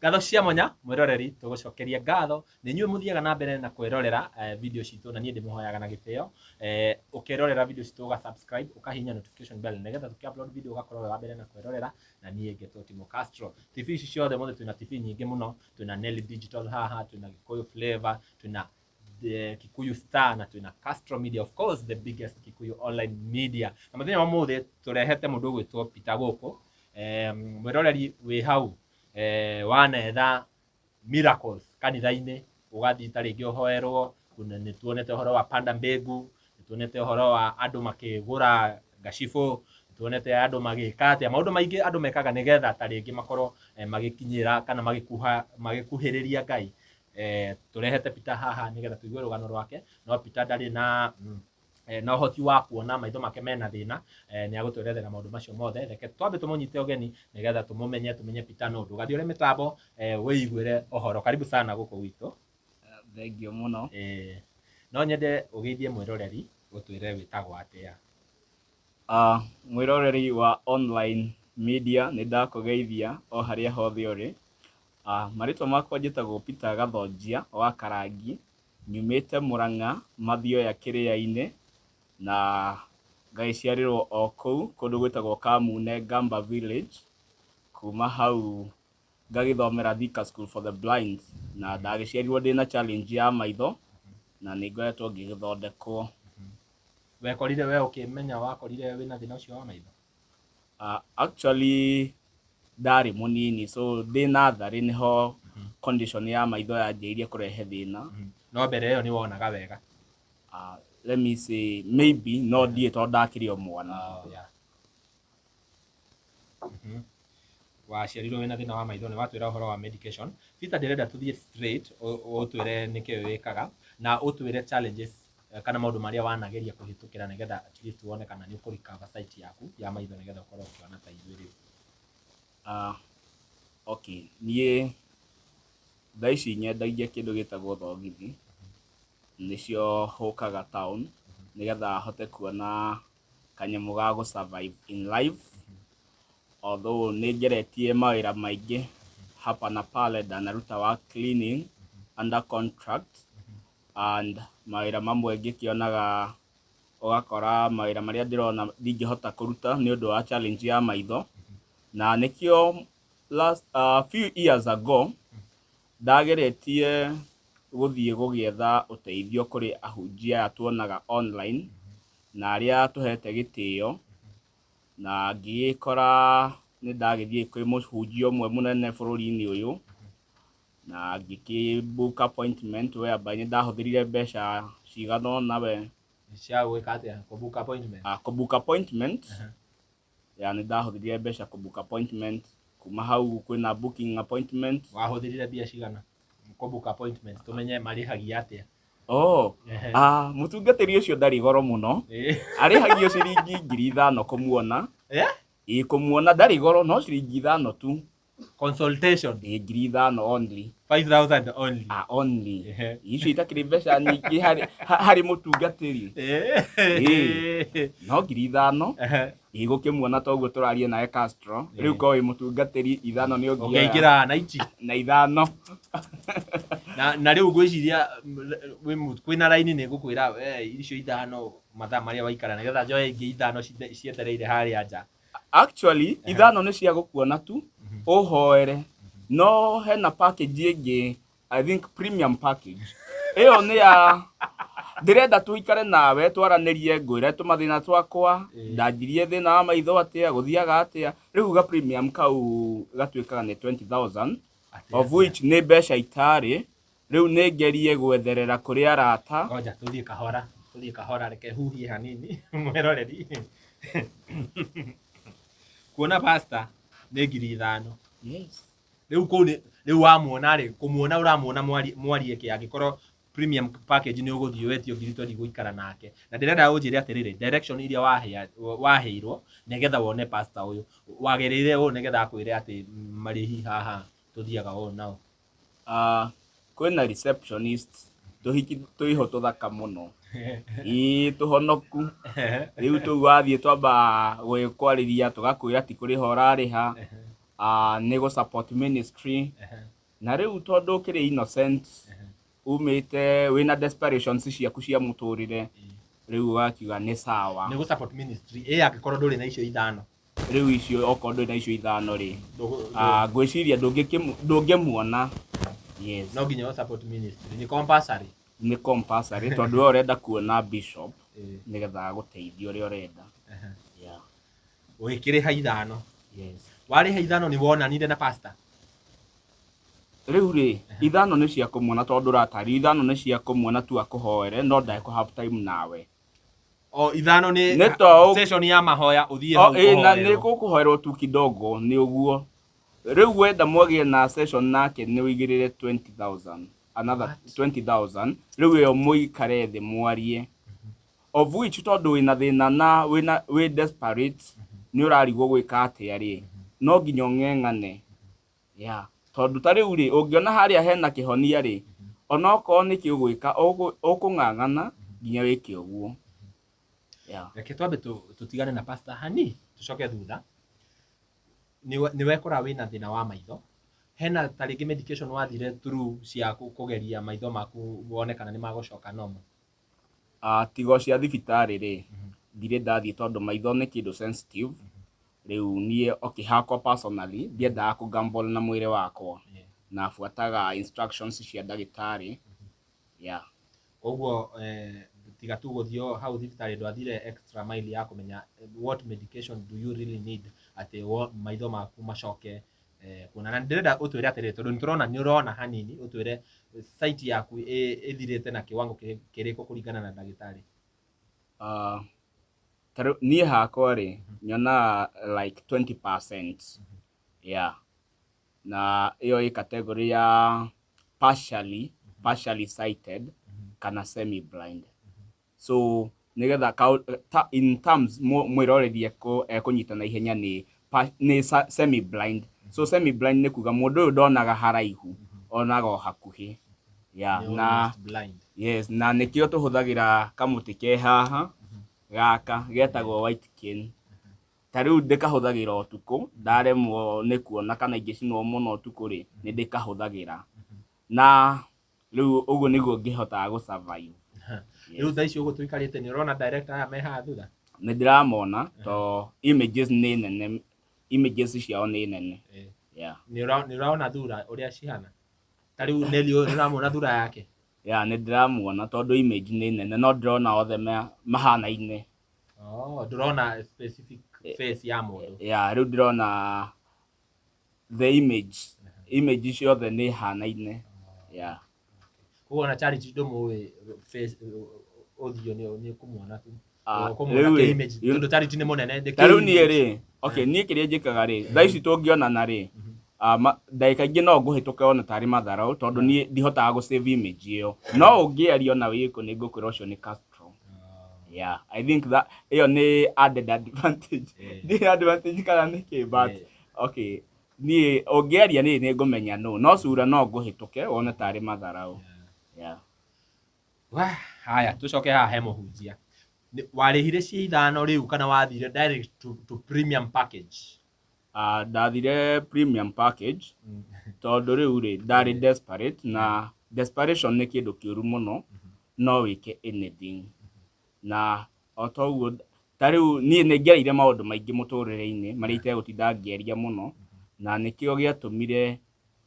Ngatho cia mwanya mwĩroreri, tũgũcokeria ngatho nĩ inyuĩ mũthiaga na mbere na kwĩrorera video citũ, na niĩ ndĩmũhoyaga na gĩtĩo, ũkerorera video citũ ũga subscribe, ũkahihinya notification bell nĩgetha tũkĩ upload video ũgakorwo wĩ wa mbere na kwĩrorera. Na niĩ ngetwo Timo Castro. TV ici ciothe mũthĩ twĩna TV nyingĩ mũno, twĩna Nelly Digital haha, twĩna Gĩkũyũ Flavor, twĩna the Kikuyu Star na twĩna Castro Media, of course the biggest Kikuyu online media. Na mũthenya wa ũmũthĩ tũrehete mũndũ ũgwĩtwo Peter gũkũ. Mwĩroreri wĩ hau, wanetha miracles kanitha-inĩ, ũgathiĩ ta rĩngĩ ũhoerwo, nĩ tuonete ũhoro wa panda mbegu, nĩ tuonete ũhoro wa andũ makĩgũra ngacibũ, nĩ tuonete andũ magĩka atĩa, maũndũ maingĩ andũ mekaga nĩgetha ta rĩngĩ makorwo magĩkinyĩra kana magĩkuhĩrĩria Ngai. Tũrehete Peter haha nĩgetha tũigue rũgano rwake, no Peter ndarĩ na ũhoti wa kuona, maitho make mena thĩna, nĩ agũtwerethera maũndũ macio mothe. Reke twambe tũmũnyite ũgeni nĩgetha tũmũmenye, tũmenye Peter nũ. Ndũgathiĩ ũrĩ mĩtambo, wĩiguĩre ũhoro. Karibu sana gũkũ gwitũ. Thengiũ mũno. No nyende ũgeithie mwĩroreri, ũtwĩre wĩtagwo atĩa. Mwĩroreri wa online media, nĩ ndakũgeithia o harĩa hothe ũrĩ. Marĩtwa makwa njĩtagwo Peter Gathonjia wa Karangi, nyumĩte Murang'a, Mathioya Kĩrĩa-inĩ, na ngagĩciarĩrwo o kũu kũndũ gwĩtagwo Kamune Gamba Village. Kuma hau ngagĩthomera Thika School for the Blind, na ndagĩciarirwo ndĩna challenge ya maitho na nĩ ngoretwo ngĩgĩthondekwo. Wekorire we ũkĩmenya wakorire wĩna thĩna ũcio wa maitho? Actually ndarĩ mũnini, so ndĩ natharĩ nĩho condition ya maitho yanjĩrĩirie kũrehe thĩna. No mbere ĩyo nĩ wonaga wega? Let me say maybe, no ndiĩ tondũ ndakĩrĩ o mwana. Oh, yeah. Waciarirwo wĩna thĩna wa maitho, nĩ watwĩra ũhoro wa medication. Peter, ndĩrenda tũthiĩ straight, ũtwĩre nĩkĩ wĩkaga na ũtwĩre challenges kana maũndũ marĩa wanageria kũhĩtũkĩra nĩgetha at least wone kana nĩ ũkũ recover sight yaku ya maitho nĩgetha ũkorwo ũkĩona ta ithuĩ rĩu. Okay, niĩ thaa ici nyendagia kĩndũ gĩtagwo thogithi, nĩcio hũkaga town nĩgetha hote kuona kanyamũ ga gũ survive in life, although nĩ ngeretie mawĩra maingĩ hapa na pale. Ndanaruta wa cleaning under contract and mawĩra mamwe ngĩkĩonaga, ũgakora mawĩra marĩa ndĩrona ndingĩhota kũruta nĩ ũndũ wa challenge ya maitho. Na nĩkĩo last few years ago ndageretie gũthiĩ gũgĩetha ũteithio kũrĩ ahunjia aya tuonaga online na arĩa tũhete gĩtĩo, na ngĩgĩkora nĩ ndagĩthiĩ kwĩ mũhunjia ũmwe mũnene bũrũri-inĩ ũyũ na ngĩkĩ book appointment, whereby nĩ ndahũthĩrire mbeca cigana ũna we. Cia gwĩka atĩa? Kũ book appointment? Kũ book appointment ya, nĩ ndahũthĩrire mbeca kũ book appointment. Kuma hau kwĩna booking appointment. Wahũthĩrire mbia cigana kũ book appointment, tũmenye marĩhagia atĩa? Oh, mũtungatĩri ũcio ndarĩ goro mũno. Arĩhagio ciringi 5,000 kũmuona. Ĩ, kũmuona ndarĩ goro, no ciringi 5 tu. Consultation? Ĩ, 5,000 only. 5000 only? Ah, only. Icio itakĩrĩ mbeca nyingĩ harĩ mũtungatĩri. No 5,000. Ĩ, gũkĩmuona toguo tũraria nawe Castro rĩu, korwo wĩ mũtungatĩri, 5 nĩ ũngĩoya. Ũngĩingĩra na ici. Na 5. Na rĩu ngwĩciria kwĩna raini, nĩ ngũkwĩra we icio 5 mathaa marĩa waikara nĩgetha njoe ingĩ 5 cietereire harĩa nja. Actually 5 nĩ cia gũkuona tu ũhoere, no hena package ĩngĩ, I think premium package ĩyo nĩ ya ndĩrenda tũikare nawe twaranĩrie, ngwĩre tũmathĩna twakwa, ndanjirie thĩna wa maitho atĩa, gũthiaga atĩa. Rĩu ga premium kau gatuĩkaga nĩ 20,000, of which nĩ mbeca itarĩ rĩu, nĩ ngerie gwetherera kũrĩ arata. Ngoja tũthiĩ kahora, tũthiĩ kahora, reke huhie hanini. Mwĩroreri, kuona pastor nĩ 5,000? Yes. Rĩu kũu nĩ rĩu wamuona rĩ, kũmuona ũramuona mwarie kĩ? Angĩkorwo premium package nĩ ũgũthiĩ wetio 20,000 gũikara nake. Na ndĩrenda ũnjĩre atĩrĩrĩ, direction iria waheirwo nĩgetha wone pastor ũyũ, wagereire ũũ nĩgetha akwĩre atĩ marĩhi haha tũthiaga ũũ na ũũ? Kwĩna receptionist tũhiki twĩho tũthaka mũno, ĩĩ, tũhonoku. Rĩu tũu wathiĩ twamba gwĩkwarĩria, tũgakwĩra ti kũrĩha ũrarĩha. Nĩ gũ support ministry. Na rĩu tondũ ũkĩrĩ innocent, umĩte wĩna desperations ciaku cia mũtũrĩre, rĩu ũgakiuga nĩ sawa. Nĩ gũ support ministry ĩ angĩkorwo ndũrĩ na icio ithano? Rĩu icio okorwo ndũrĩ na icio ithano rĩ, ngwĩciria ndũngĩmuona, yes. No nginya ũ support ministry, nĩ compulsory? Nĩ compulsory tondũ we ũrenda kuona bishop nĩgetha agũteithie ũrĩa ũrenda. Yeah. Ũgĩkĩrĩha ithano? Yes. Warĩha ithano, nĩ wonanire na pastor? Rĩu rĩ, ithano nĩ cia kũmuona, tondũ ũratari ithano nĩ cia kũmuona tu akũhoere, no ndekũ have time nawe. O ithano nĩ Nĩ to session ya mahoya ũthiĩ O, hau ĩ, na nĩ kũhoerwo. gũkũhoerwo tu kidogo nĩ ũguo. Rĩu wenda mwagĩe na session nake, nĩ ũigĩrĩre 20,000, another 20,000. Rĩu ĩyo mũikare thĩ mwarie, of which tondũ wĩna thĩna na wĩna wĩ desperate, nĩ ũrarigwo gwĩka atĩa rĩ, no nginya ũng'eng'ane, yeah. Tondũ ta rĩu rĩ, ũngĩona harĩa hena kĩhonia rĩ, onokorwo nĩ kĩ ũgwĩka, ũkũng'ang'ana nginya wĩke ũguo, yeah. Reke twambe tũtigane na pastor hani, tũcoke thutha. Nĩ wekora wĩna thĩna wa maitho, hena ta rĩngĩ medication wathire through cia kũgeria maitho maku wone kana nĩ magũcoka normal? Tigo cia thibitarĩ rĩ, ndirĩ ndathiĩ tondũ maitho nĩ kĩndũ sensitive. Rĩu niĩ, okay, hakwa personally ndiendaga kũ gamble na mwĩrĩ wakwa, na buataga instructions cia ndagĩtarĩ, yeah. Koguo tiga tu gũthiĩ hau thibitarĩ, ndwathire extra mile ya kũmenya what medication do you really need atĩ maitho maku macoke kuona? Na ndĩrenda ũtwĩre atĩrĩrĩ, tondũ nĩ tũrona nĩ ũrona hanini, ũtwĩre sight yaku ĩthirĩte na kiwango kĩrĩkũ kũringana na ndagĩtarĩ. Ta rĩu niĩ hakwa rĩ, nyonaga like 20%, yeah, na ĩyo ĩ category ya partially sighted kana semi blind. So nĩgetha in terms mwĩroreri ekũnyita na ihenya, nĩ semi blind. So semi blind nĩ kuga mũndũ ũyũ ndonaga haraihu, onaga o hakuhĩ, yeah. Nĩ Na almost blind. Yes, na nĩkĩo tũhũthagĩra kamũtĩ ke haha gaka getagwo white cane. Ta rĩu ndĩkahũthagĩra ũtukũ, ndaremwo nĩ kuona kana ingĩcinwo mũno ũtukũ rĩ, nĩ ndĩkahũthagĩra, na rĩu ũguo nĩguo ngĩhotaga gũ survive. Rĩu thaa ici ũguo tũikarĩte, nĩ ũrona director aya me haha thutha? Nĩ ndĩramona to images nĩ nene, images ciao nĩ nene, yeah. Nĩ ũraona thura ũrĩa cihana? Ta rĩu Nelly ũyũ, nĩ ũramuona thura yake? Yeah, nĩ ndĩramuona tondũ image nĩ nene, no ndĩrona othe mahanaine. Oh, ndũrona specific face ya mũndũ? Yeah, rĩu ndĩrona the image ciothe nĩ hanaine, yeah. Koguo ona Charity ndũmũĩ face, ũthiũ nĩ ũkũmuona tu? Ũkũmuona Rĩu kĩ rĩ, image, tondũ Charity nĩ mũnene ndĩ ta rĩu kĩ niĩ image. Rĩ, okay, niĩ kĩrĩa njĩkaga rĩ, thaa ici tũngĩonana rĩ, ndagĩka ingĩ no ngũhĩtũke ona tarĩ matharau, tondũ niĩ ndihotaga gũ save image ĩyo, no ũngĩaria ona wĩkũ, nĩ ngũkwĩra ũcio nĩ Castro. Yeah, I think that ĩyo nĩ added advantage. Nĩ advantage kana nĩ kĩ, but okay, niĩ ũngĩaria niĩ nĩ ngũmenya no no cura no ngũhĩtũke wone tarĩ matharau, yeah. Wah, haya, tũcoke haha he mũhunjia. Warĩhire cia ithano rĩu kana wathire direct to premium package? Ndathire premium package tondũ rĩu rĩ, ndarĩ desperate, na desperation nĩ kĩndũ kĩũru mũno, no wĩke anything. Na o ta ũguo, ta rĩu niĩ nĩ ngereire maũndũ maingĩ mũtũrĩre-inĩ marĩa itegũtinda ngĩaria mũno, na nĩkĩo gĩatũmire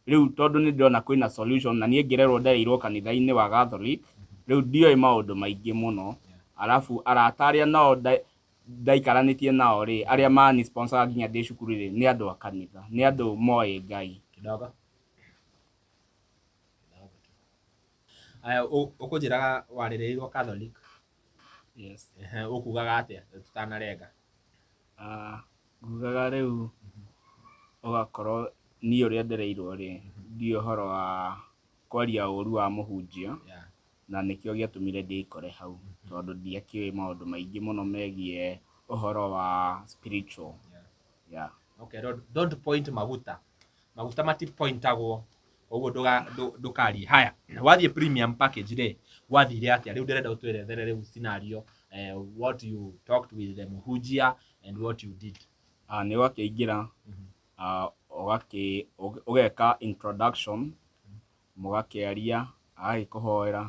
rĩu, tondũ nĩ ndĩrona kwĩna solution, na niĩ ngĩrerwo ndereirwo kanitha-inĩ wa Catholic, rĩu ndioĩ maũndũ maingĩ mũno. Arabu arata arĩa nao ndaikaranĩtie nao rĩ, arĩa mani sponsor nginya ndĩ cukuru rĩ, nĩ andũ a kanitha, nĩ andũ moĩ Ngai. Kidogo kidogo tu. Aya, ũkũnjĩraga warereirwo Catholic? Yes. Ehe, ũkugaga atĩa tũtanarenga? Ngugaga rĩu ũgakorwo niĩ ũrĩa ndereirwo rĩ, ndiũĩ ũhoro wa kwaria ũru wa mũhunjia, na nĩkĩo gĩatũmire ndĩkore hau, tondũ ndiakĩũĩ maũndũ maingĩ mũno megiĩ ũhoro wa spiritual, yeah. Okay, don't point maguta. Maguta matipointagwo ũguo, ndũkarie. Haya, wathiĩ premium package rĩ, wathire atĩa? Rĩu ndĩrenda ũtwerethere rĩu scenario, what you talked with the mũhunjia and what you did. Nĩ wakĩingĩra. Ũgakĩ ũgeka introduction, mũgakĩaria, agagĩkũhoera.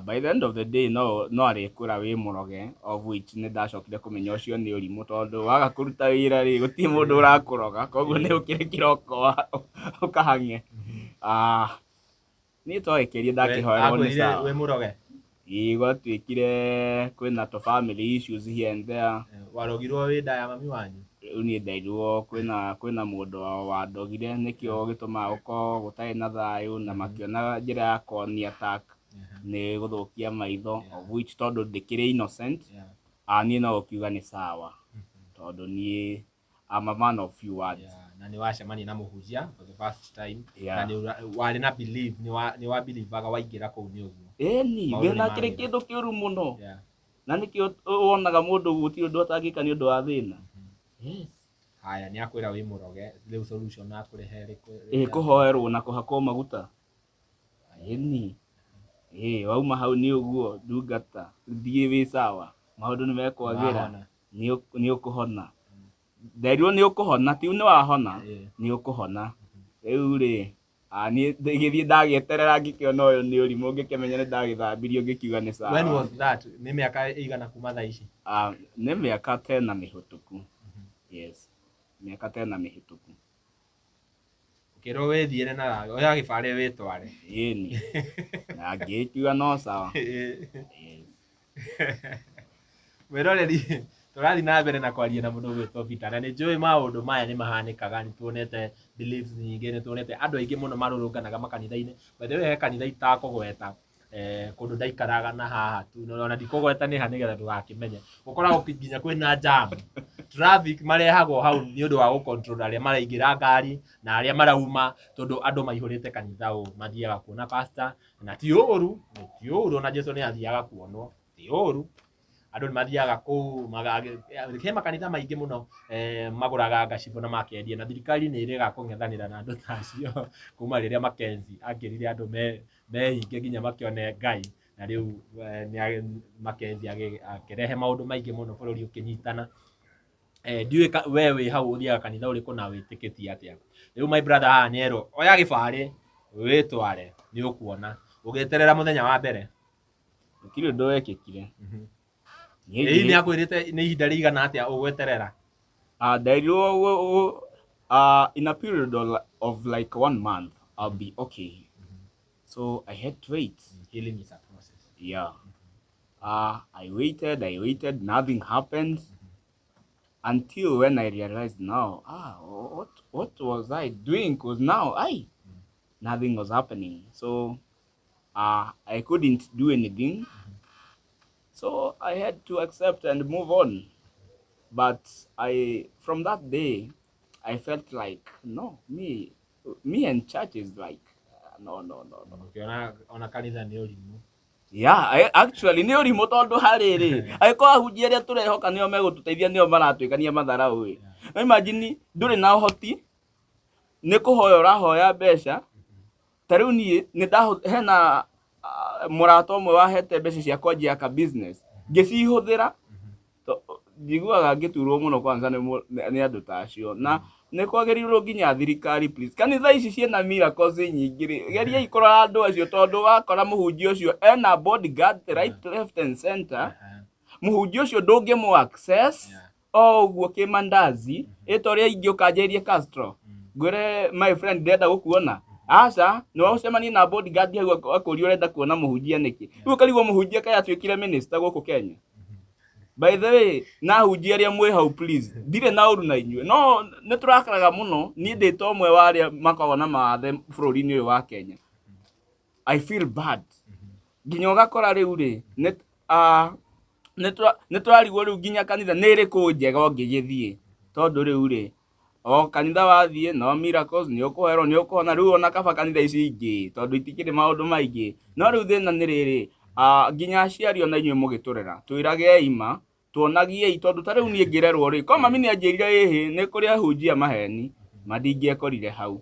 By the end of the day no arĩkwĩra wĩ mũroge, of which nĩ ndacokire kũmenya ũcio nĩ ũrimũ, tondũ waga kũruta wĩra rĩ, gũtirĩ mũndũ ũrakũroga, koguo nĩ ũkĩrĩ kĩroko ũkahang'e. Niĩ twagĩkĩria ndakĩhoerwo nĩ Akwĩrire sawa. wĩ mũroge? Ĩĩ, gwatuĩkire kwĩna tũ family issues here and there. Warogirwo wĩ nda ya mami wanyu? Rĩu niĩ nderirwo kwĩna mũndũ wao wandogire, nĩkĩo gĩtũmaga gũkorwo gũtarĩ na thayũ, na makĩona njĩra ya kũni attack nĩ gũthũkia maitho, of which tondũ ndĩkĩrĩ innocent, niĩ no gũkiuga nĩ sawa, tondũ niĩ I'm a man of few words. Yeah, na nĩ wacemania na mũhunjia for the first time? Yeah. Na nĩ warĩ na belief, nĩ wa believaga waingĩra kũu nĩ ũguo? Ĩni. Maũndũ Thĩna nĩ kĩrĩ magĩra. Kĩndũ kĩũru mũno. Na nĩkĩo wonaga mũndũ gũtirĩ ũndũ atangĩka nĩ ũndũ wa thĩna, yes. Haya, nĩ akwĩra wĩ mũroge, rĩu solution akũrehe ĩrĩkũ? Ĩ, kũhoerwo na kũhakwo maguta. Ĩni, ĩ wauma hau nĩ ũguo, ndungata, thiĩ wĩ sawa, maũndũ nĩ mekwagĩra. Wahona. Nĩ ũkũhona, nderirwo nĩ ũkũhona, ti nĩ wahona. Nĩ ũkũhona. Rĩu rĩ, niĩ ngĩthiĩ ndagĩeterera, ngĩkĩona ũyũ nĩ ũrimũ, ngĩkĩmenya nĩ ndagĩthambirio, ngĩkiuga nĩ sawa. When was that? Nĩ mĩaka ĩigana kuma thaa ici? Nĩ mĩaka tena mĩhĩtũku, yes, mĩaka tena mĩhĩtũku. Ũkĩrwo wĩthiĩre na thayũ, oya gĩbarĩ wĩtware. Ĩni, na ngĩkiuga no sawa, yes. Mwĩroreri, tũrathiĩ na mbere na kwaria na mũndũ ũgwĩtwo Peter, na nĩ njũĩ maũndũ maya nĩ mahanĩkaga. Nĩ tuonete beliefs nyingĩ, nĩ tuonete andũ aingĩ mũno marũrũnganaga makanitha-inĩ. By the way, he kanitha itakũgweta, kũndũ ndaikaraga na haha tu, na ona ndikũgweta nĩ ha nĩgetha ndũgakĩmenye. Gũkoragwo nginya kwĩna jam, traffic marehagwo hau nĩ ũndũ wa gũ-control arĩa maraingĩra ngari na arĩa marauma, tondũ andũ maihũrĩte kanitha ũũ mathiaga kuona pastor. Na ti ũru, ti ũru, ona Jesu nĩ athiaga kuonwo, ti ũru. Andũ nĩ mathiaga kũu he makanitha maingĩ mũno, magũraga ngacibũ na makendia, na thirikari nĩ ĩrega kũng'ethanĩra na andũ ta acio kuma rĩrĩa Mackenzie akĩrire andũ mehinge nginya makĩone Ngai. Na rĩu Mackenzie akĩrehe maũndũ maingĩ mũno, bũrũri ũkĩnyitana. Ndiũĩ we wĩ hau ũthiaga kanitha ũrĩkũ na wĩtĩkĩtie atĩa? Rĩu my brother haha nĩ erwo oya gĩbarĩ wĩtware, nĩ ũkuona. Ũgĩeterera mũthenya wa mbere? Gũtirĩ ũndũ wekĩkire. Ĩĩ, nĩ akwĩrĩte nĩ ihinda rĩigana atĩa ũgweterera? Nderirwo in a period of like one month I'll be okay, so I had to wait. Healing is a process. Yeah, I waited, I waited, nothing happened until when I realized now, what was I doing? Because now I nothing was happening, so I couldn't do anything, so I had to accept and move on. But I from that day I felt like, no, me and church is like, no, no, no, no. Ũkĩona ona kanitha nĩ ũrimũ. Yeah, actually nĩ ũrimũ, tondũ harĩrĩ angĩkorwo ahunjia arĩa tũrehoka nĩo megũtũteithia nĩo maratuĩkania matharau ĩ. No imagine ndũrĩ na ũhoti, nĩ kũhoya ũrahoya mbeca. Ta rĩu niĩ nĩ hena mũrata ũmwe wahete mbeca cia kwanjia ka business, ngĩcihũthĩra. Njiguaga ngĩturwo mũno kwanza nĩ andũ ta acio, na nĩ kwagĩrĩirwo nginya thirikari, please, kanitha ici ciĩna miracles nyingĩ rĩ, geriai kũrora andũ acio, tondũ wakora mũhunjia ũcio ena bodyguard right, left and center. Mũhunjia ũcio ndũngĩmũ access o ũguo kĩmandazi, ĩ ta ũrĩa ingĩ ũkanjĩrie Castro, ngwĩre, "My friend, ndĩrenda gũkuona." Aca, nĩ ũcemanie na bodyguard hau akũrie, "Ũrenda kuona mũhunjia nĩkĩ?" Rĩu ũkarigwo mũhunjia kaĩ atuĩkire minister gũkũ Kenya. By the way, na ahunjia arĩa mwĩ hau, please, ndirĩ na ũru na inyuĩ, no nĩ tũrakaraga mũno. Niĩ ndĩ ta ũmwe wa arĩa makoragwo na mawathe bũrũri-inĩ ũyũ wa Kenya, I feel bad, nginya ũgakora rĩu rĩ nĩ tũrarigwo rĩu nginya kanitha nĩ ĩrĩkũ njega ũngĩgĩthiĩ, tondũ rĩu rĩ, o kanitha wathiĩ no miracles, nĩ ũkũherwo, nĩ ũkũhona. Rĩu ona kaba kanitha ici ingĩ, tondũ itikĩrĩ maũndũ maingĩ. No rĩu thĩna nĩ rĩrĩ, nginya aciari ona inyuĩ mũgĩtũrera, twĩragei ma, tuonagiei, tondũ ta rĩu niĩ ngĩrerwo rĩ, ko mami nĩ anjĩrire ĩhĩ nĩ kũrĩ ahunjia maheni ma, ndingĩekorire hau.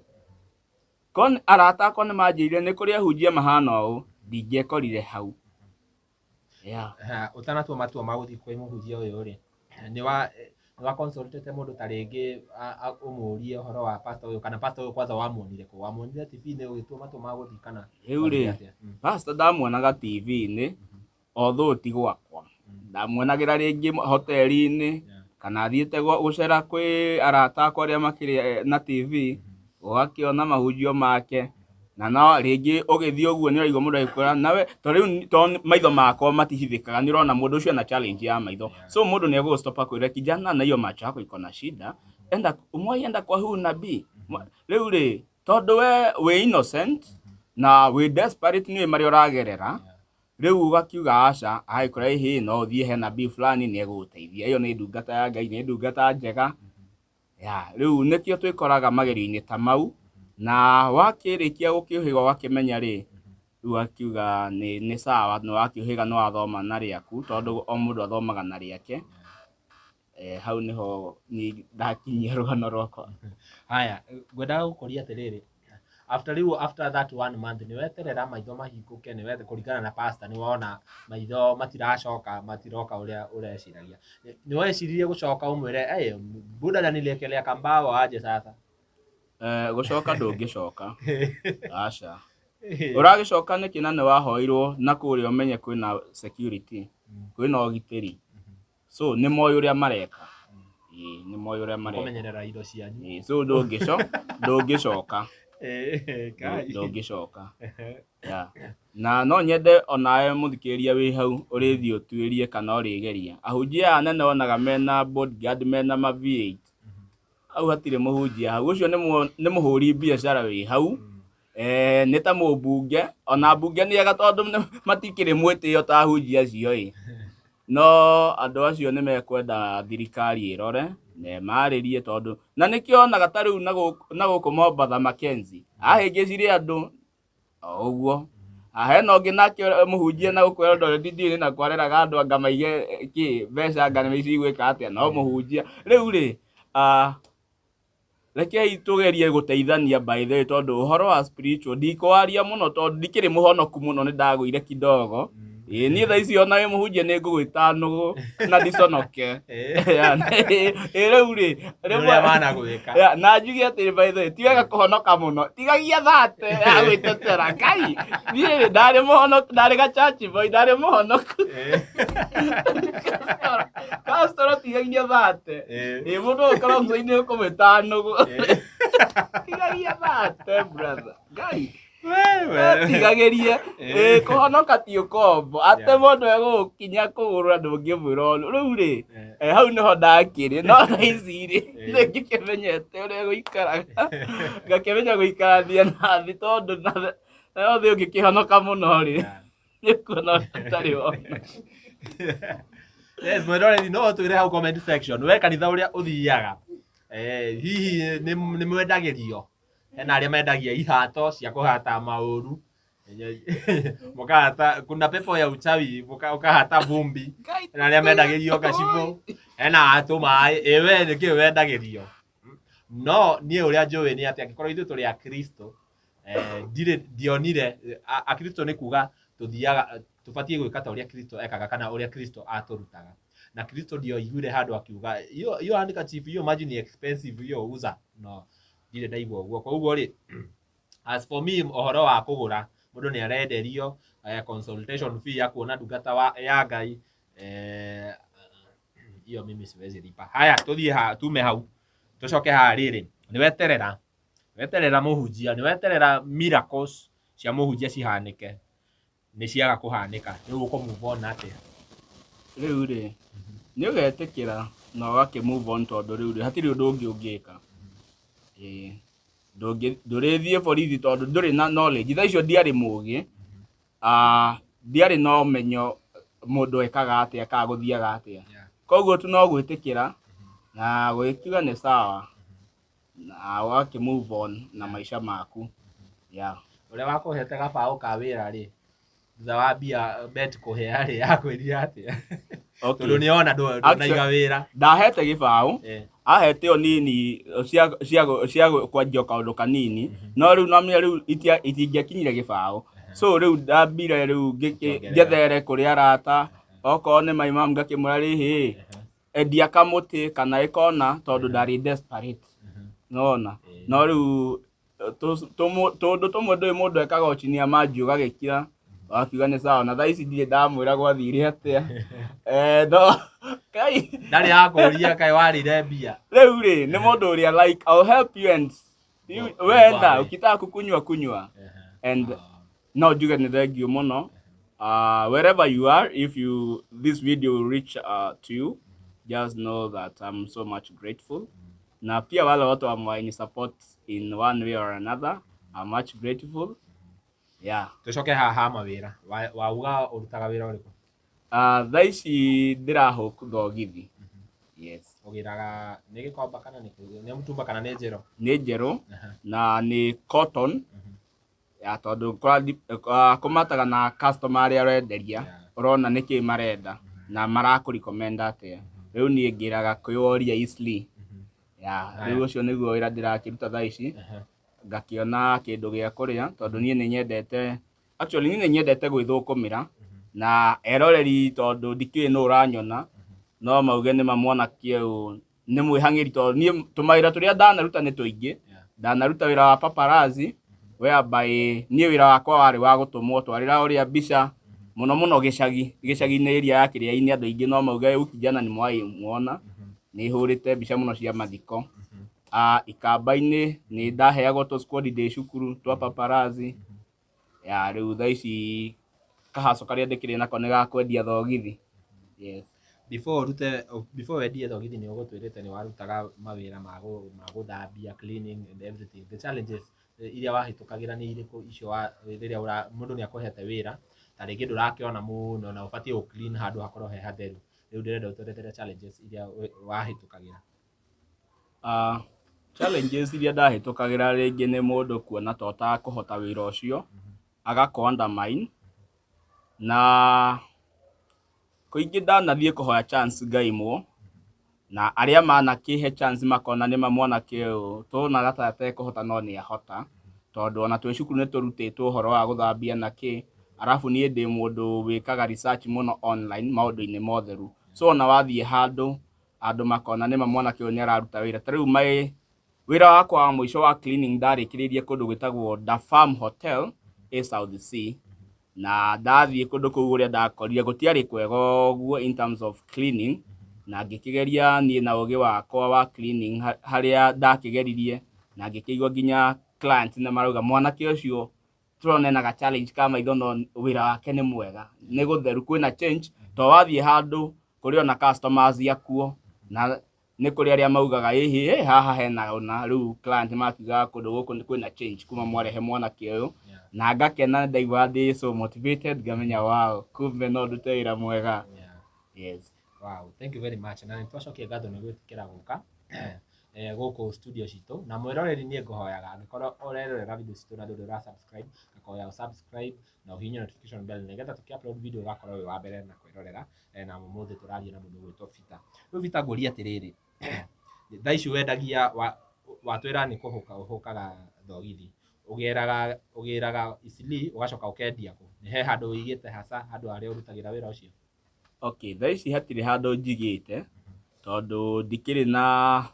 Ko arata akwa nĩ manjĩrire nĩ kũrĩ ahunjia mahana ũũ, ndingĩekorire hau, yeah. Ũtanatua matua ma gũthiĩ kwĩ mũhunjia ũyũ rĩ, nĩ wa Nĩ wa consultĩte mũndũ ta rĩngĩ ũmũrie ũhoro wa pastor ũyũ, kana pastor ũyũ kwanza wamuonire kũ? Wamuonire TV-inĩ ũgĩtua matua ma gũthiĩ kana Rĩu rĩ, wathire atĩa? Pastor ndamuonaga TV-inĩ, although ti gwakwa. Ndamuonagĩra rĩngĩ hoteli-inĩ, kana thiĩte gũcera kwĩ arata akwa arĩa makĩrĩ na TV, ũgakĩona mahunjio make. Na no rĩngĩ ũgĩthiĩ ũguo nĩ ũraigua mũndũ agĩkwĩra nawe, to rĩu to maitho makwa matihithĩkaga, nĩ ũrona mũndũ ũcio ena challenge ya maitho. So mũndũ nĩ egũgũ stop akwĩre kijana na hiyo macho yako iko na shida, enda umewahi enda kwa huyu nabii. Rĩu rĩ, tondũ we wĩ innocent na wĩ desperate nĩ ũĩ marĩa ũragerera, rĩu ũgakiuga aca, agĩkwĩra ĩhĩ no ũthiĩ he nabii fulani nĩ egũgũteithia. Ĩyo nĩ ndungata ya Ngai, nĩ ndungata njega. Ya, rĩu nĩkĩo twĩkoraga magerio-inĩ ta mau, na wakĩrĩkia gũkĩũhĩga ũgakĩmenya rĩ, rĩu akiuga nĩ sawa, nĩ wakĩũhĩga nĩ wathoma na rĩaku, tondũ o mũndũ athomaga na rĩake. Hau nĩho niĩ ndakinyia rũgano rwakwa. Haya, ngwendaga gũkũria atĩrĩrĩ, after rĩu after that one month nĩ weterera maitho mahingũke, nĩ wete kũringana na pastor nĩ wona maitho matiracoka, matiroka ũrĩa ũreciragia. Nĩ weciririe gũcoka ũmwĩre, hey, buda nanilekelea kambao aje sasa? Gũcoka ndũngĩcoka. Aca. Ũragĩcoka nĩkĩ na nĩ wahoirwo na kũrĩa ũmenye kwĩna security, kwĩna ũgitĩri. So nĩ moĩ ũrĩa mareka. Ĩĩ, nĩ moĩ ũrĩa mareka. Kũmenyerera indo cianyu. Ĩĩ, so ndũngĩcoka. Kai. Ndũngĩcoka. Yeah. Na no nyende onawe mũthikĩrĩria wĩ hau ũrĩthiĩ ũtuĩrie kana ũrĩgeria. Ahunjia aya anene wonaga mena bodyguard mena ma V8. Hau hatirĩ mũhunjia hau, ũcio nĩ mũhũri biacara wĩ hau. Nĩ ta mũmbunge, ona mbunge nĩ ega tondũ matikĩrĩ mwĩtĩo ta ahunjia acio ĩ. No andũ acio nĩ mekwenda thirikari ĩrore na ĩmarĩrie tondũ na nĩkĩo onaga ta rĩu na gũkũ Mombatha Mackenzie ahĩngĩcire andũ o ũguo. Hena ũngĩ nake mũhunjia na gũkũ Eldoret ndiũĩ na kwareraga andũ anga maige kĩ mbeca anga nĩ cigwĩka atĩa, no mũhunjia. Rĩu rĩ, rekei tũgerie gũteithania by the way, tondũ ũhoro wa spiritual ndikwaria mũno tondũ ndikĩrĩ mũhonoku mũno, nĩ ndagũire kidogo. Ĩĩ, niĩ thaa ici ona wĩ mũhunjia nĩ ngũgwĩta nũgũ na ndiconoke. Ĩĩ, rĩu rĩ, Ũrĩa managwĩka. Ya, na njuge atĩrĩ by the way, ti wega kũhonoka mũno, tigagia thate ya gwĩtetera. Ngai, niĩ rĩ, ndarĩ mũhonoku, ndarĩ ga church boy, ndarĩ mũhonoku. Pastor tigagia thate. Ĩĩ, mũndũ ũkorwo thutha-inĩ ũkũmwĩta nũgũ. Tigagia thate brother. Ngai, tigagĩrie. Ĩĩ, kũhonoka ti ũkombo, atĩ mũndũ egũgũkinya kũgũrũ na ndũngĩmwĩra ũndũ. Rĩu rĩ, hau nĩho ndakĩrĩ, no thaa ici rĩ, nĩ ngĩkĩmenyete ũrĩa gũikaraga, ngakĩmenya gũikarania na thĩ tondũ nayo thĩ ũngĩkĩhonoka mũno rĩ, nĩ ũkuona ũtarĩ wona. Yes, mwĩroreri no ũtwĩre hau comment section, we kanitha ũrĩa ũthiaga, hihi nĩ mwendagĩrio? Hena arĩa mendagia ihato cia kũhata maũru, mũkahata, kuna pepo ya uchawi, ũkahata vumbi. Hena arĩa mendagĩrio kacibũ, hena atũ maĩ, ĩ we nĩkĩ wendagĩrio? No niĩ ũrĩa njũĩ nĩ atĩ angĩkorwo ithuĩ tũrĩ Akristo, ndirĩ ndionire, Akristo nĩ kuga tũthiaga, tũbatiĩ gwĩka ta ũrĩa Kristo ekaga kana ũrĩa Kristo atũrutaga. Na Kristo ndioiguire handũ akiuga hiyo handkerchief, hiyo maji ni expensive, hiyo uza. No, ndirĩ ndaigua ũguo. Koguo rĩ, as for me, ũhoro wa kũgũra, mũndũ nĩ arenderio consultation fee ya kuona ndungata ya Ngai, hiyo mimi siwezi lipa. Haya, tũthiĩ ha, tume hau tũcoke haha rĩrĩ, nĩ weterera, weterera mũhunjia, nĩ weterera miracles cia mũhunjia cihanĩke, nĩ ciaga kũhanĩka, rĩu ũkũ move on atĩa? Rĩu rĩ, nĩ ũgetĩkĩra na ũgakĩ move on tondũ rĩu rĩ, hatirĩ ũndũ ũngĩ ũngĩka. Ĩĩ, ndũrĩthiĩ borithi tondũ ndũrĩ na knowledge. Thaa icio ndiarĩ mũgĩ, ndiarĩ na ũmenyo mũndũ ekaga atĩa kana gũthiaga atĩa. Koguo tu no gwĩtĩkĩra na gwĩkiuga nĩ sawa na ũgakĩ move on na maica maku. Yeah. Ũrĩa wakũhete gabaũ ka wĩra rĩ, thutha wa mbia bet kũhĩa rĩ, akwĩrire atĩa? Okay. Tondũ nĩ ona ndũnaiga wĩra. Ndahete gĩbaũ, ahete o nini cia kwanjia kaũndũ kanini, no rĩu namenya rĩu itingĩakinyire gĩbaũ. So rĩu ndambire rĩu Ngĩongerera. njethere kũrĩ arata, okorwo nĩ my mom ngakĩmwĩra rĩhĩ, Endia kamũtĩ kana ĩkona tondũ ndarĩ desperate, nona no rĩu tũndũ tũmwe ndũĩ mũndũ ekaga o chini ya maji ũgagĩkira wakiuga nĩ sawa. Na thaa ici ndirĩ ndamwĩra gwathire atĩa. No kai Ndarĩ akũria kaĩ warĩire mbia. Rĩu rĩ, nĩ mũndũ ũrĩa like I'll help you and you, wenda ukitaka kukunywa kunywa and no njuge nĩ thank you mũno. Wherever you are, if you this video will reach to you, just know that I'm so much grateful. Na pia wale watu ambao support in one way or another, I'm much grateful, yeah. Tucoke haha mawĩra. Wauga ũrutaga wĩra ũrĩkũ? Thaa ici ndĩrahũk thogithi, yes. Ũgĩraga nĩ Gĩkomba kana nĩ nĩ mũtumba kana nĩ njerũ? Nĩ njerũ na nĩ cotton ya tondũ kũmataga na customer arĩa ũrenderia. Ũrona nĩkĩ marenda na marakũ recommend atĩa. Rĩu niĩ ngĩraga kwĩworia Eastleigh ya rĩu ũcio nĩguo wĩra ndĩrakĩruta thaa ici, ngakĩona kĩndũ gĩa kũrĩa tondũ niĩ nĩ nyendete, actually niĩ nĩ nyendete gwĩthũkũmĩra na eroreri tondũ ndikĩũĩ nũ ũranyona, no mauge nĩ ma mwanake ũyũ nĩ mwĩhang'ĩri tondũ niĩ tũmawĩra tũrĩa ndanaruta nĩ tũingĩ. Ndanaruta wĩra wa paparazzi, whereby niĩ wĩra wakwa warĩ wa gũtũmwo twarĩra ũrĩa mbica mũno mũno gĩcagi, gĩcagi-inĩ area ya Kĩrĩa-inĩ. Andũ aingĩ no mauge huyu kijana ni mwai muona nĩ hũrĩte mbica mũno cia mathiko. Ikamba-inĩ nĩ ndaheagwo tũ squad ndĩ cukuru twa paparazzi ya. Rĩu thaa ici kahaco karĩa ndĩkĩrĩ nako nĩ ga kwendia thogithi, yes. Before ũrute, before wendie thogithi, nĩ ũgũtwĩrĩte nĩ warutaga mawĩra ma gũthambia, cleaning and everything. The challenges iria wahĩtũkagĩra nĩ irĩkũ icio wa rĩrĩa ũra mũndũ nĩ akũhete wĩra, ta rĩngĩ ndũrakĩona mũno na ũbatiĩ gũ clean handũ hakorwo he hatheru? Rĩu ndĩrenda ũtwerethere challenges iria wahĩtũkagĩra. Challenges iria ndahĩtũkagĩra rĩngĩ nĩ mũndũ kuona ta ũtakũhota wĩra ũcio agakũ undermine, na kũingĩ ndanathiĩ kũhoya chance ngaimwo, na arĩa manakĩhe chance makona nĩma mwanake ũyũ tuonaga ta atekũhota no nĩ ahota, tondũ ona twĩ cukuru nĩ tũrutĩtwo ũhoro wa gũthambia na kĩ. Arabu niĩ ndĩ mũndũ wĩkaga research mũno online maũndũ-inĩ ma ũtheru, so ona wathiĩ handũ andũ makona nĩma mwanake ũyũ nĩ araruta wĩra. Ta rĩu my wĩra wakwa wa mũico wa cleaning ndarĩkĩrĩirie kũndũ gwĩtagwo Da Farm Hotel ĩ South C, na ndathiĩ kũndũ kũu ũrĩa ndakorire gũtiarĩ kwega ũguo in terms of cleaning, na ngĩkĩgeria niĩ na ũgĩ wakwa wa cleaning harĩa ndakĩgeririe na ngĩkĩigua nginya client nĩ marauga mwanake ũcio tũrona ena ga challenge ka maitho no wĩra wake nĩ mwega, nĩ gũtheru, kwĩna change to wathiĩ handũ kũrĩ ona customers akuo na nĩ kũrĩ arĩa maugaga ĩhĩ haha hena ũna. Rĩu client makiugaga kũndũ gũkũ kwĩna change kuma mwarehe mwanake ũyũ, na ngakena, ndaigua ndĩ so motivated, ngamenya wow, kumbe no ndute wĩra mwega. Yes. Wow, thank you very much. Na nĩ twacokia ngatho nĩ gwĩtĩkĩra gũka gũkũ studio citũ. Na mwĩroreri, niĩ ngũhoyaga angĩkorwo ũrerorera video citũ na ndũrĩ ũra subscribe, ngakũhoya ũ subscribe na ũhihinye notification bell nĩgetha tũkĩ upload video ũgakorwo wĩ wa mbere na kwĩrorera. Na ũmũthĩ tũraria na mũndũ ũgwĩtwo Peter. Rĩu Peter, ngũrie atĩrĩrĩ, thaa ici wendagia watwĩra nĩ kũhũka ũhũkaga thogithi, ũgĩraga Eastleigh ũgacoka ũkendia kũ? Nĩ he handũ ũigĩte hasa handũ harĩa ũrutagĩra wĩra ũcio? Okay, thaa ici hatirĩ handũ njigĩte tondũ ndikĩrĩ na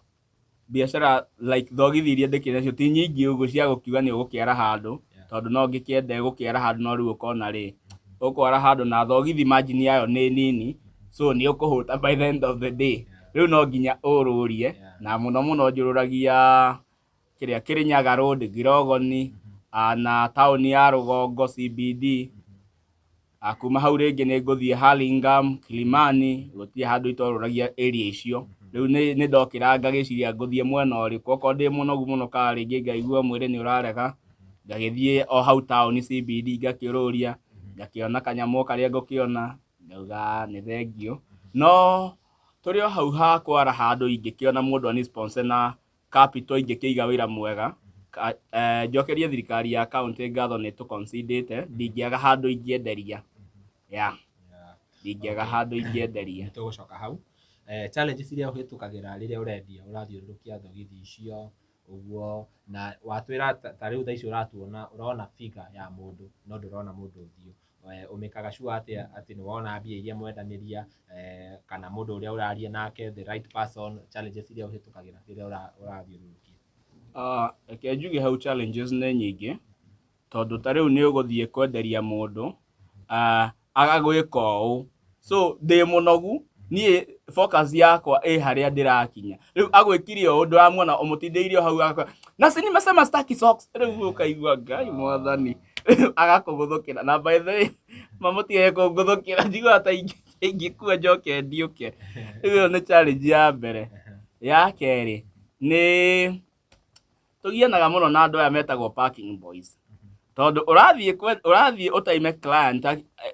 biacara like thogithi iria ndĩkĩrĩ nacio ti nyingĩ ũguo cia gũkiuga nĩ ũgũkĩara handũ, tondũ no ngĩkĩende gũkĩara handũ no rĩu ũkona rĩ ũkwara handũ na thogithi margin yayo nĩ nini, so nĩ ũkũhũta by the end of the day. Rĩu no nginya ũrũrie na mũno mũno njũrũragia kĩrĩa Kĩrĩnyaga Road, Girogoni na taũni ya Rũgongo CBD. Kuma hau rĩngĩ nĩ ngũthiĩ Hurlingham, Kilimani, gũtirĩ handũ itorũragia area icio. Rĩu nĩ ndokĩra ngagĩciria ngũthiĩ mwena ũrĩkũ, okorwo ndĩ mũnogu mũno kana rĩngĩ ngaigua mwĩrĩ nĩ ũrarega, ngagĩthiĩ o hau taũni CBD ngakĩũrũria, ngakĩona kanyamũ o karĩa ngũkĩona, ngauga nĩ thengiũ. No tũrĩ o hau ha kwara handũ ingĩkĩona mũndũ ani sponsor na capital ingĩkĩiga wĩra mwega. Njokerie thirikari ya county ngatho nĩ tũ-considerĩte, ndingĩaga handũ ingĩenderia. Yeah, ndingĩaga handũ ingĩenderia. Nĩ tũgũcoka hau. Challenges iria ũhĩtũkagĩra rĩrĩa ũrendia, ũrathiũrũrũkia thogithi icio ũguo, na watwĩra ta rĩu thaa ici ũratuona ũrona figure ya mũndũ no ndũrona mũndũ ũthiũ. Ũmĩkaga sure atĩa atĩ nĩ wona mbia iria mwendanĩria, kana mũndũ ũrĩa ũraria nake, the right person, challenges iria ũhĩtũkagĩra rĩrĩa ũrathiũrũrũkia? Reke njuge hau challenges nĩ nyingĩ, tondũ ta rĩu nĩ ũgũthiĩ kwenderia mũndũ, agagwĩka ũũ. So ndĩ mũnogu, niĩ focus yakwa ĩ harĩa ndĩrakinya. Rĩu agwĩkire ũũ, ndũramuona ũmũtindĩirie o hau agakwĩra, na si nimesema sitaki socks. Rĩu ũkaigua Ngai mwathani agakũgũthũkĩra. Na by the way, mamũtige kũngũthũkĩra, njiguaga ta ingĩkua njoke ndiũke. Rĩu ĩyo nĩ challenge ya mbere. Ya kerĩ nĩ tũgianaga mũno na andũ aya metagwo parking boys, tondũ ũrathiĩ ũtaime client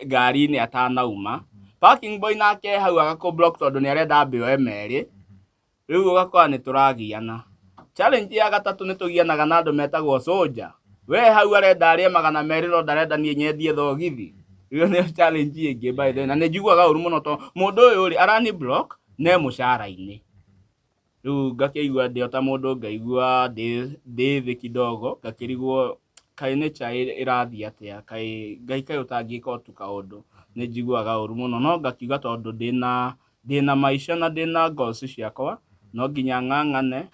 ngari-inĩ atanauma, parking boy nake hau agakũ block tondũ nĩ arenda ambe oe merĩ. Rĩu ũgakora nĩ tũragiana. Challenge ya gatatũ, nĩ tũgianaga na andũ metagwo soldier. We hau arenda arĩe 200, no ndarenda niĩ nyendie thogithi. Ĩyo nĩyo challenge ĩngĩ, by the way, na nĩ njiguaga ũru mũno tondũ mũndũ ũyũ rĩ arani block ne mũcara-inĩ. Rĩu ngakĩigua ndĩ o ta mũndũ, ngaigua ndĩ thĩ kidogo, ngakĩrigwo kaĩ nature ĩrathiĩ atĩa, kaĩ Ngai kaĩ ũtangĩka o tu kaũndũ. Nĩ njiguaga ũru mũno, no ngakiuga tondũ ndĩna maica na ndĩna goals ciakwa, no nginya ng'ang'ane.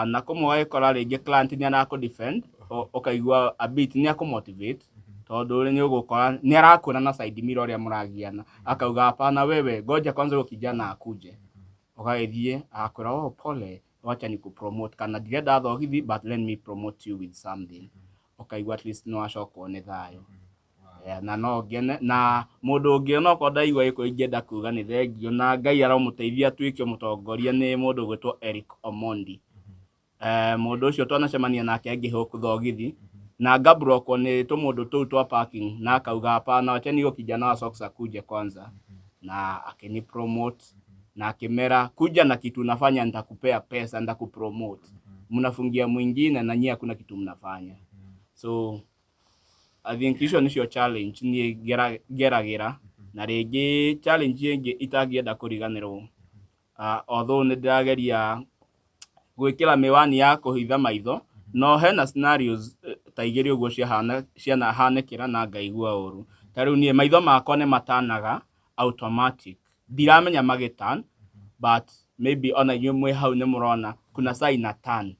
Na kũmwe ũgagĩkora rĩngĩ client nĩ arakũ defend, ũkaigua a bit nĩ akũ motivate, tondũ nĩ ũgũkora nĩ arakuona na side mirror ũrĩa mũragiana, akauga, "Hapana, wewe ngoja kwanza huyo kijana akuje." Ũgagĩthiĩ agakwĩra, "Oh, pole, wacha ni kupromote, kana ndirenda thogithi, but let me promote you with something." Ũkaigua at least nĩ wacokwo nĩ thayũ. Yeah, na no ngene na mũndũ ũngĩ onokorwo ndaigua gĩkũ ingĩenda kuga nĩ thengiũ na Ngai aromũteithia atuĩke mũtongoria, nĩ mũndũ ũgwĩtwo Eric Omondi. Mũndũ ũcio twanacemania nake ngĩhũkũ thogithi na ngabrokwo nĩ tũmũndũ tũu twa parking, na akauga, "Hapana, wacheni huyo kijana wa socks akuje kwanza," na akini promote na akimera, "Kuja na kitu unafanya, nitakupea pesa, nitakupromote. Mnafungia mwingine na nyie hakuna kitu mnafanya." So I think icio nĩcio challenge niĩ ngeragĩra. Na rĩngĩ challenge ĩngĩ itangĩenda kũriganĩrwo, although nĩ ndĩrageria gwĩkĩra mĩwani ya kũhitha maitho, no hena scenarios ta igĩrĩ ũguo ciahana cianahanĩkĩra na ngaigua ũru. Ta rĩu niĩ maitho makwa nĩ matanaga automatic, ndiramenya magĩturn, but maybe ona inyuĩ mwĩ hau nĩ mũrona kuna saa ina turn.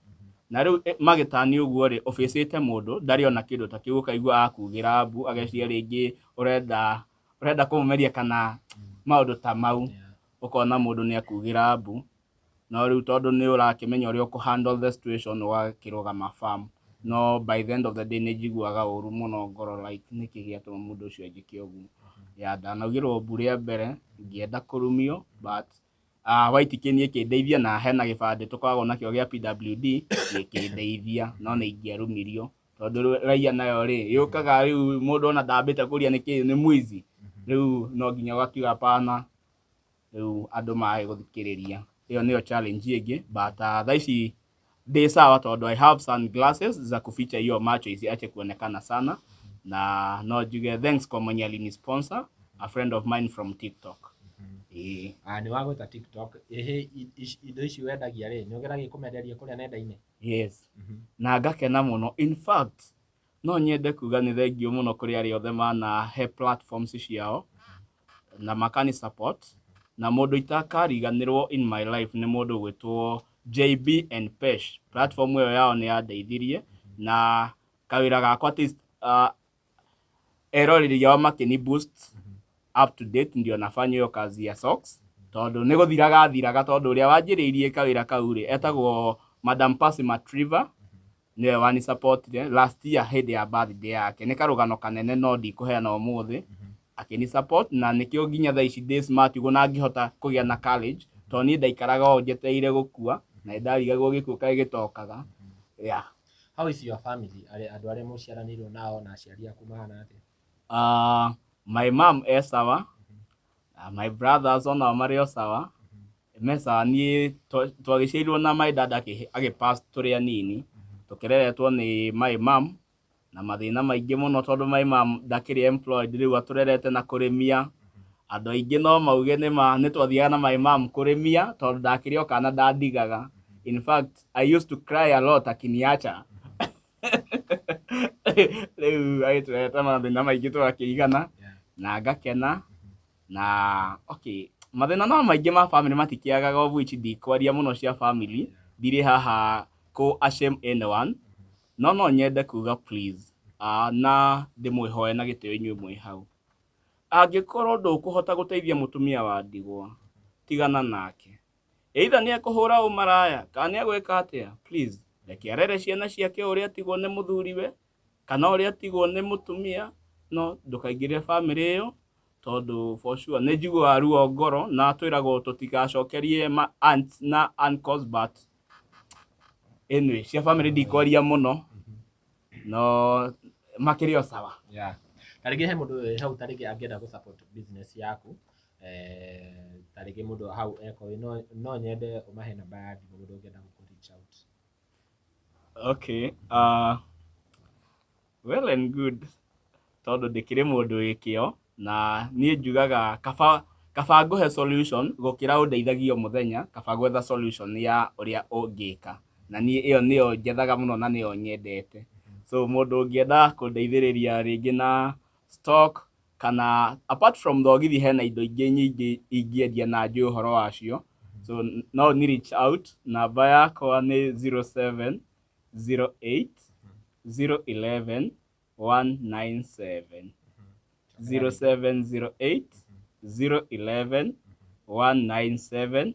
Na rĩu magĩtani ũguo rĩ, ũbĩcĩte mũndũ ndarĩ ona kĩndũ ta kĩu, ũkaigua akugĩra mbu, ageciria rĩngĩ ũrenda kũmũmeria kana maũndũ ta mau. Ũkona mũndũ nĩ akugĩra mbu, no rĩu tondũ nĩ ũrakĩmenya ũrĩa ũkũ handle the situation, ũgakĩrũgama firm. No by the end of the day nĩ njiguaga ũru mũno ngoro, like nĩkĩ gĩatũma mũndũ ũcio anjĩke ũguo. Ya ndanaugĩrwo mbu rĩa mbere ngĩenda kũrumio, but White Cane ĩkĩndeithia, na hena gĩbandĩ tũkoragwo nakĩo gĩa PWD gĩkĩndeithia, no nĩ ingĩarumirio tondũ raia nayo rĩ yũkaga rĩu mũndũ ona ndambĩte kũria nĩkĩ nĩ mwizi. Rĩu no nginya ũgakiuga hapana, rĩu andũ mage gũthikĩrĩria. Ĩyo nĩyo challenge ĩngĩ, but thaa ici ndĩ sawa tondũ I have sunglasses za kuficha hiyo macho isiache kuonekana sana. Na no njuge thanks kwa mwenye alini sponsor, a friend of mine from TikTok. Ĩĩ. Ah, nĩ wagweta TikTok. Ĩhĩ, indo ici wendagia rĩ, nĩ ũgeragia kũmenderia kũrĩa nenda-inĩ? Yes, na ngakena mũno. In fact, no nyende kuga nĩ thengiũ mũno kũrĩ arĩa othe manahe platforms ciao na makani support. Na mũndũ itakariganĩrwo in my life nĩ mũndũ ũgwĩtwo JB and Pesh. Platform ĩyo yao nĩ yandeithirie na kawĩra gakwa, at least eroreri ao makĩni boost up to date ndio nafanya hiyo kazi ya socks, tondũ nĩ gũthiraga thiraga, tondũ ũrĩa wanjĩrĩirie kawĩra kau rĩ etagwo Madam Passy Matriva, nĩwe wani supportire last year hĩndĩ ya birthday yake. Nĩ karũgano kanene no ndikũheana ũmũthĩ. Akĩni support na nĩkĩo nginya thaa ici ndĩ smart ũguo na ngĩhota kũgĩa na courage, tondũ niĩ ndaikaraga o njetereire gũkua na nĩndarigagwo gĩkuũ kaĩ gĩtokaga, yeah. How is your family? Andũ arĩa mũciaranĩirwo nao na aciari aku mahana atĩa? My mom e sawa, my brothers onao marĩ o sawa, me sawa. Niĩ twagĩciarirwo na my dad agĩ pass tũrĩ anini, tũkĩreretwo nĩ my mom na mathĩna maingĩ mũno, tondũ my mom ndakĩrĩ employed, rĩu atũrerete na kũrĩmia. Andũ aingĩ no mauge nĩma nĩ twathiaga na my mom kũrĩmia, tondũ ndakĩrĩ o kana ndandigaga. In fact, I used to cry a lot akiniacha. Rĩu agĩtũrehete mathĩna maingĩ tũgakĩigana na ngakena na okay, mathĩna no maingĩ ma family matikĩagaga, of which ndikwaria mũno cia family, ndirĩ haha kũ ashame anyone, no no nyende kuga please, na ndĩmwĩhoe na gĩtĩo inyuĩ mwĩ hau, angĩkorwo ndũkũhota gũteithia mũtumia wa ndigwa, tigana nake. Either nĩ ekũhũra ũmaraya kana nĩ egwĩka atĩa, please reke arere ciana ciake ũrĩa atigwo nĩ mũthuriwe kana ũrĩa atigwo nĩ mũtumia, no ndũkaingĩrĩre family ĩyo, tondũ for sure nĩ njiguaga ruo ngoro na twĩragwo tũtigacokerie ma aunts na uncles, but anyway, cia family ndikwaria mũno, no makĩrĩ o sawa. Yeah. Tarĩngĩ he mũndũ wĩ hau tarĩngĩ angĩenda gũ support business yaku, tarĩngĩ mũndũ hau eko no nyende ũmahe namba ya thimũ mũndũ ũngĩenda gũkũ reach out. Okay, well and good, tondũ ndĩkĩrĩ mũndũ wĩ kĩo na niĩ njugaga kaba ngũhe solution gũkĩra ũndeithagie o mũthenya, kaba gwetha solution ya ũrĩa ũngĩka, na niĩ ĩyo nĩyo njethaga mũno na nĩyo nyendete. So mũndũ ũngĩenda kũndeithĩrĩria rĩngĩ na stock kana apart from thogithi, hena indo ingĩ nyingĩ ingĩendia na njũĩ ũhoro wacio, so no ni reach out. Namba yakwa nĩ 0708 011 197, 0708 011 197,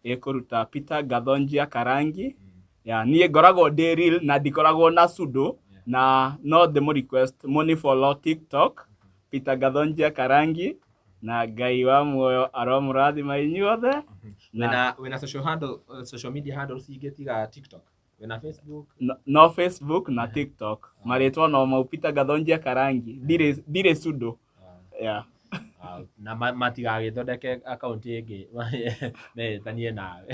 ĩkũruta Peter Gathonjia Karangi. Ya niĩ ngoragwo ndĩ real na ndikoragwo na pseudo, na no ndĩmũ request mũni follow TikTok, Peter Gathonjia Karangi, na Ngai wa muoyo aromũrathima inyuothe. Wĩna social handle, social media handles ingĩ tiga TikTok? Wĩna Facebook? No, no Facebook na TikTok, marĩtwa no mau, Peter Gathonjia Karangi, ndirĩ pseudo. Yeah. Na matigagĩthondeke akaunti ĩngĩ meĩtanie nawe,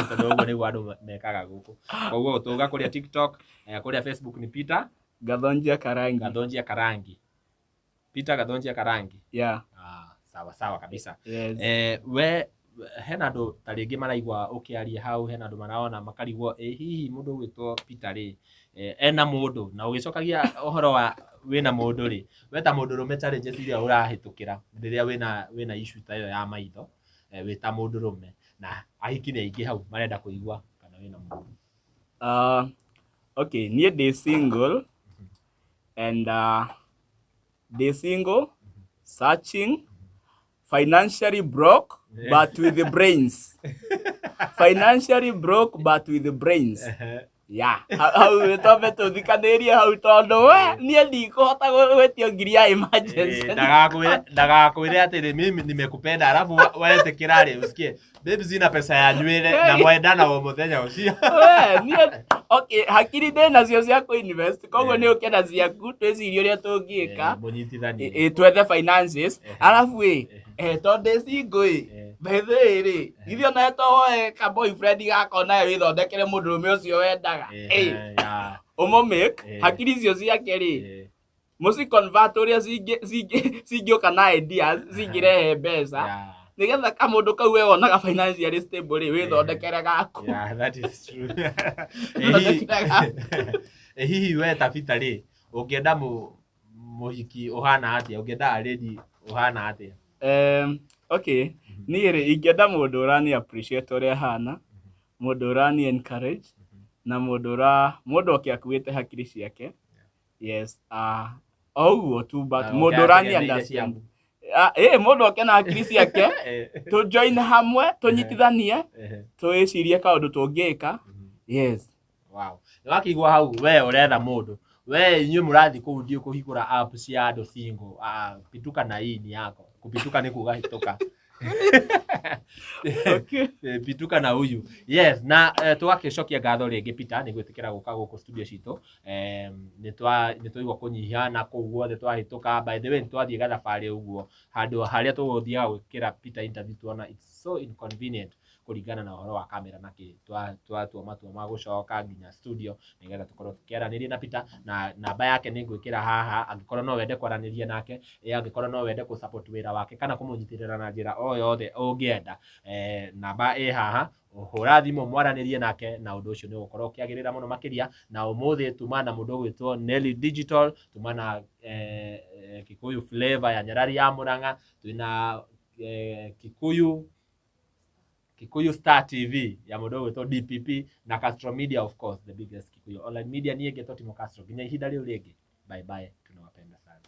tondũ ũguo nĩguo andũ mekaga gũkũ. Koguo tũga kũrĩa TikTok, kũrĩa Facebook nĩ Peter Gathonjia Karangi. Gathonjia Karangi, Peter Gathonjia Karangi. Yeah. Ah, sawa sawa kabisa. Yes. We hena andũ ta rĩngĩ maraigua ũkĩaria hau, hena andũ marona makarigwo, ĩ hihi mũndũ ũgwĩtwo Peter rĩ, ena mũndũ? Na ũgĩcokagia ũhoro wa wĩna mũndũ rĩ, we ta mũndũrũme, challenges iria ũrahĩtũkĩra rĩrĩa wĩna issue ta ĩyo ya maitho, wĩ ta mũndũrũme, na ahiki nĩ aingĩ hau marenda kũigua kana wĩna mũndũ. Okay, niĩ ndĩ single and ndĩ single, searching, financially broke but with the brains, financially broke but with the brains. Yeah, hau twambe tũthikanĩrie hau, tondũ we niĩ ndikũhota gwĩtio ngiri ya emergency. Ndagakwĩre atĩrĩ, "Mimi nimekupenda," alafu wetĩkĩra rĩ, usikie, "Babe, sina pesa ya nywĩre," na mwendana o mũthenya ũcio. We niĩ okay, hakiri ndĩ nacio cia kũ-invest, koguo nĩ ũke na ciaku twĩcirie ũrĩa tũngĩka. Mũnyitithanie. Twethe finances, arabu ĩ tondũ ndĩ single ĩ, by the way rĩ, ithuĩ ona to woe ka boyfriend gaka onawe wĩthondekere mũndũrũme ũcio wendaga. Ũmũmake hakiri icio ciake rĩ, mũci convert ũrĩa cingĩũka na ideas cingĩrehe mbeca, nĩgetha kamũndũ kau we wonaga financially stable rĩ, wĩthondekere gaku. Yeah, that is true. Wĩthondekere gaku. Hihi we ta Peter rĩ, ũngĩenda mũhiki ũhana atĩa? Ũngĩenda a lady ũhana atĩa? Okay, niĩ rĩ, ingĩenda mũndũ ũrani appreciate ũrĩa hana, mũndũ ũrani encourage, na mũndũ oke akuĩte hakiri ciake. Yes, o ũguo tu, but Na mũndũ ũke ũrani ategemeire understand. ciaku. Ah, ĩ mũndũ oke na hakiri ciake, tũ join hamwe, tũnyitithanie, twĩcirie kaũndũ tũngĩka. Yes. Wow. Nĩ wakĩigua hau, we ũretha mũndũ. We inyuĩ mũrathiĩ kũu ndiũ kũhingũra app cia andũ single. Ah, pituka na hii ni yako. Kupituka nĩ kuga hĩtũka. Okay. Pituka na huyu. Yes, na tũgakĩcokia ngatho rĩngĩ Peter nĩ gwĩtĩkĩra gũka gũkũ studio citũ. Nĩ twaigua kũnyiha na kũu guothe twahĩtũka. By the way, nĩ twathiĩ gathabarĩ ũguo handũ harĩa tũgũthiaga gwĩkĩra Peter interview, tuona it's so inconvenient kũringana na ũhoro wa kamera na kĩ, twatua matua ma gũcoka nginya studio nĩgetha tũkorwo tũkĩaranĩria na Peter, na namba yake nĩ ngwĩkĩra haha angĩkorwo no wende kwaranĩria nake, angĩkorwo no wende kũ support wĩra wake kana kũmũnyitĩrĩra na njĩra o yothe ũngĩenda, namba ĩ haha. Hũra thimũ mwaranĩrie nake na ũndũ ũcio nĩ ũgũkorwo ũkĩagĩrĩra mũno makĩria. Na ũmũthĩ tuma na mũndũ ũgwĩtwo Nelly Digital, tuma na Kikuyu Flavor ya Nyarari ya Murang'a, twĩna Kikuyu Star TV ya mũndũ ũgwĩtwo DPP na Castro Media, of course the biggest Kikuyu online media. Niĩ ngetwo Timo Castro, nginya ihinda rĩu rĩngĩ, bye bye, tunawapenda sana.